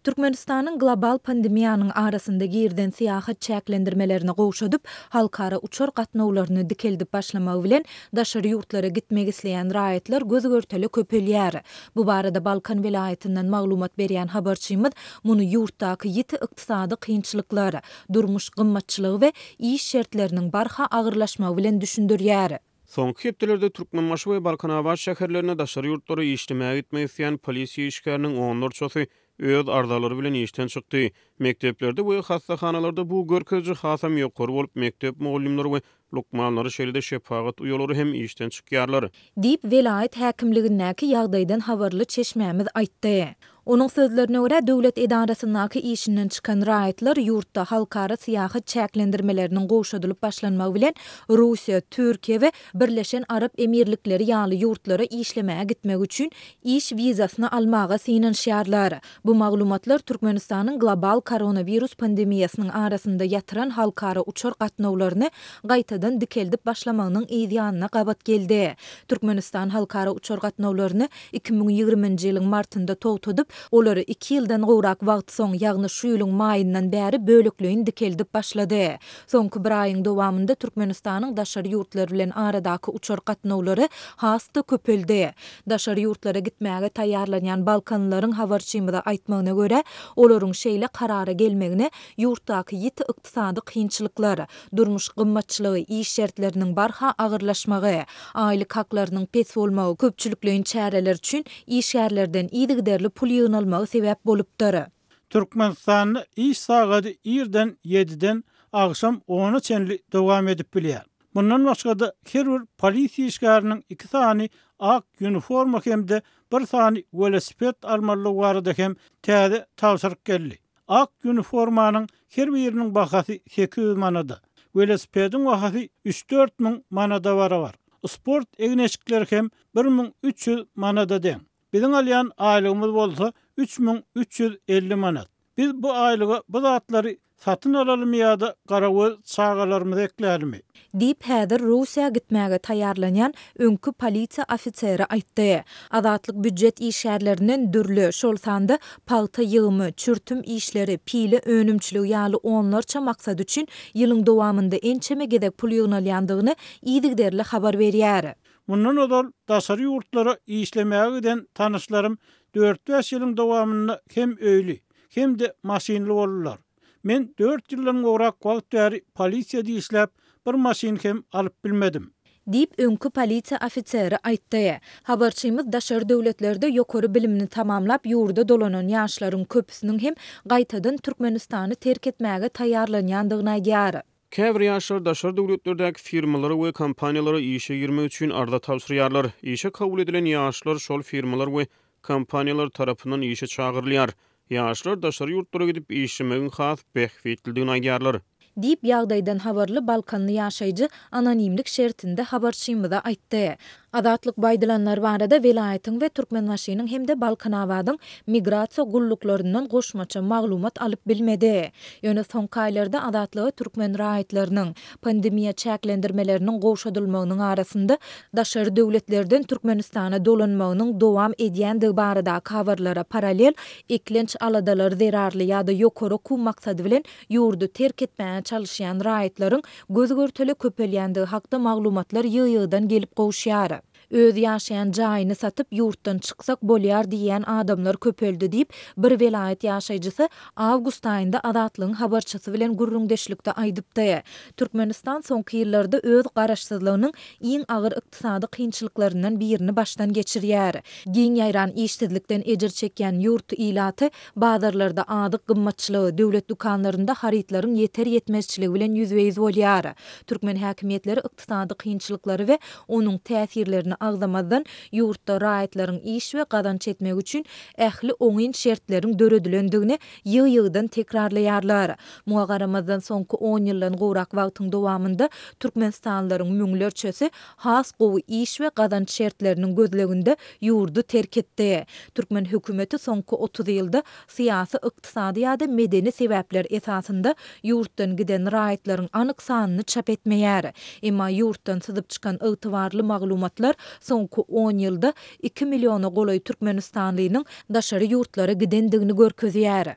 Türkmenistanyň global pandemiýanyň arasynda girizen syýahat çäklendirmelerini gowşadyp, halkara uçar gatnawlaryny dikeldip başlamagy bilen, daşary ýurtlara gitmek isleýän raýatlar göz-görtele köpelýär. Bu barada Balkan welaýatyndan maglumat berýän habarçymyz muny ýurtdaky ýiti ykdysady kynçylyklar, durmuş gymmatçylygy we iş şertleriniň barha agyrlaşmagy bilen düşündirýär. Soňky hepdelerde Türkmenbaşy we Balkanabat şäherlerinde daşary ýurtlara işlemäge gitmek isleýän polisiýa işgäriniň onlarçasy öz arzalary bilen işden çykdy. Mekdeplerde we hassahanalarda bu görkeziji hasam ýokary bolup, mekdep mugallymlary we lukmanlary, şeýle-de şepagat uýalary hem işden çykýarlar. Diýip, welaýat häkimligindäki ýagdaýdan habarly çeşmämiz aýtdy. Onuň sözlerine görä, döwlet edarasyndaky işinden çykan raýatlar ýurtda halkara syýahat çäklendirmeleriniň gowşadylyp başlanmagy bilen Russiýa, Türkiýe we Birleşen Arap Emirlikleri ýaly ýurtlara işlemäge gitmek üçin iş wizasyny almaga synanyşýarlar. Bu maglumatlar Türkmenistanyň global koronawirus pandemiýasynyň arasynda ýatyran halkara uçar gatnawlaryny gaýtadan dikeldip başlamagynyň yz ýanyna gabat geldi. Türkmenistan halkara uçar gatnawlaryny 2020-nji ýylyň martynda togtadyp, olary iki ýyldan gowrak wagt soň, ýagny şu ýylyň maýyndan bäri bölekleýin dikeldip başlady. Soňky bir aýyň dowamynda Türkmenistanyň daşary ýurtlar bilen aradaky uçar gatnawlary has-da köpeldi. Daşary ýurtlara gitmäge taýýarlanýan balkanlylaryň habarçymyza aýtmagyna görä, olaryň şeýle karara gelmegine ýurtdaky ýiti ykdysady kynçylyklar, durmuş gymmatçylygy, iş şertleriniň barha agyrlaşmagy, aýlyk haklarynyň pes bolmagy, köpçülikleýin çäreler üçin işgärlerden yzygiderli pul ýygnalmagy sebäp bolupdyr. Türkmenistanda iş sagady irden ýediden agşam ona çenli dowam edip bilýär. Mundan başga-da, her bir polisiýa işgäriniň iki sany ak uniforma hem-de bir sany welosiped almalydygy barada hem täze tabşyryk geldi. Ak uniformanyň her biriniň bahasy 800 manada, welosipediň bahasy üç-dört müň manada barabar. Sport egin-eşikleri hem 1300 manada deň. Biziň alýan aýlygymyz bolsa 3350 manat. Biz bu aýlyga bu zatlary satyn alalymy ýa-da garagöz çagalarymyzy eklälimi? Diýip, häzir Russiýa gitmäge taýýarlanýan öňki polisiýa ofiseri aýtdy. Azatlyk býujet işgärlerinden dürli, şol sanda pagta ýygymy, çürtüm işleri, pile önümçiligi ýaly onlarça maksat üçin ýylyň dowamynda ençeme gezek pul ýygnalýandygyny yzygiderli habar berýär. Mundan ozal daşary ýurtlara işlemäge giden tanyşlarym dört-bäş ýylyň dowamynda hem öýli, hem-de maşynly boldular. Men dört ýyldan gowrak wagt bäri polisiýada işläp, bir maşyn hem alyp bilmedim. Diýip, öňki polisiýa ofiseri aýtdy. Habarçymyz daşary döwletlerde ýokary bilimini tamamlap ýurda dolanan ýaşlaryň köpüsiniň hem gaýtadan Türkmenistany terk etmäge taýýarlanýandygyny aýdýar. Käbir ýaşlar daşary döwletlerdäki firmalara we kompaniýalara işe girmek üçin arza tabşyrýarlar. Işe kabul edilen ýaşlar şol firmalar we kompaniýalar tarapyndan işe çagyrylýar. Ýaşlar daşary ýurtlara gidip işlemegiň has bähbitlidigini aýdýarlar. Diýip, ýagdaýdan habarly balkanly ýaşaýjy anonimlik şertinde habarçymyza aýtdy. Azatlyk bu aýdylanlar barada welaýatyň we Türkmenbaşynyň hem-de Balkanabadyň migrasiýa gulluklaryndan goşmaça maglumat alyp bilmedi. Ýöne soňky aýlarda Azatlyga türkmen raýatlarynyň, pandemiýa çäklendirmeleriniň gowşadylmagynyň arasynda daşary döwletlerden Türkmenistana dolanmagynyň dowam edýändigi baradaky habarlara parallel eklenç aladalary zerarly ýa-da ýokary okuw maksady bilen ýurdy terk etmäge çalyşýan raýatlaryň göz-görtele köpelýändigi hakda maglumatlar ýygy-ýygydan gelip gowuşýar. Öz ýaşaýan jaýyny satyp, ýurtdan çyksak bolýar diýýän adamlar köpeldi diýip, bir welaýat ýaşaýjysy awgust aýynda Azatlygyň habarçysy bilen gürrüňdeşlikde aýdypdy. Türkmenistan soňky ýyllarda öz garaşsyzlygynyň iň agyr ykdysady kynçylyklaryndan birini başdan geçirýär. Giň ýaýran işsizlikden ejir çekýän ýurt ilaty Bazarlarda azyk gymmatçylygy, döwlet dükanlarynda harytlaryň ýeter-ýetmezçiligi bilen ýüzbe-ýüz bolýar. Türkmen häkimiýetleri ykdysady kynçylyklary we onuň täsirlerini agzamazdan, ýurtda raýatlaryň iş we gazanç etmegi üçin ähli oňyn şertleriň döredilendigini ýygy-ýygydan tekrarlaýarlar. Muňa garamazdan, soňky on ýyldan gowrak wagtyň dowamynda türkmenistanlylaryň müňlerçesi has gowy iş we gazanç şertleriniň gözleginde ýurdy terk etdi. Türkmen hökümeti soňky 30 ýylda syýasy, ykdysady ýa-da medeni sebäpler esasynda ýurtdan giden raýatlaryň anyk sanyny çap etmeýär. Emma ýurtdan syzyp çykan ygtybarly maglumatlar soňky on ýylda iki milliona golaý türkmenistanlynyň daşary ýurtlara gidendigini görkezýär.